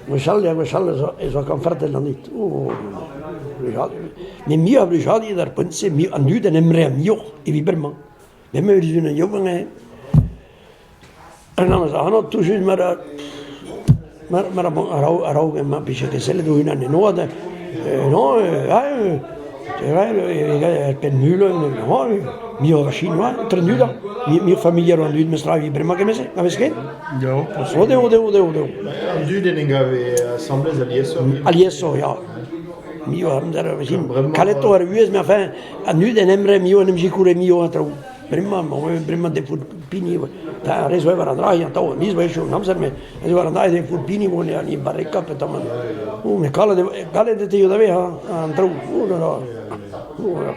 Gwechall ya, gwechall ez oa kañfarted an dud. Oh, blijadur. Met muioc'h a blijadur d'ar poent-se, an dud en em rea muioc'h evit bremañ. Me 'm eus unan yaouank eo. Un amzer ac'hano tout-just ma ra ma ra a-raok ma vije ket sellet o-unan en oad non er penn-mul muioc'h a chinois trendudañ muioc'h familiar an dud memes tra evit bremañ kement-se na vez ket? O deo deo deo deo. An dud en em gave asambles aliesoc'h. Aliesoc'h ya. Muioc'h amzer a vez kaletoc'h ar vuhez mais enfin an dud en em re muioc'h en em sikoure muioc'h an traoù. Bremañ bremañ defout pini ar re zo war an dra atav miz 'vo an amzer met re zo war an dra defout pini vo ni barrekañ petamant. Oh met kalet eo kalet eo da vezañ an traoù oh là là oh là.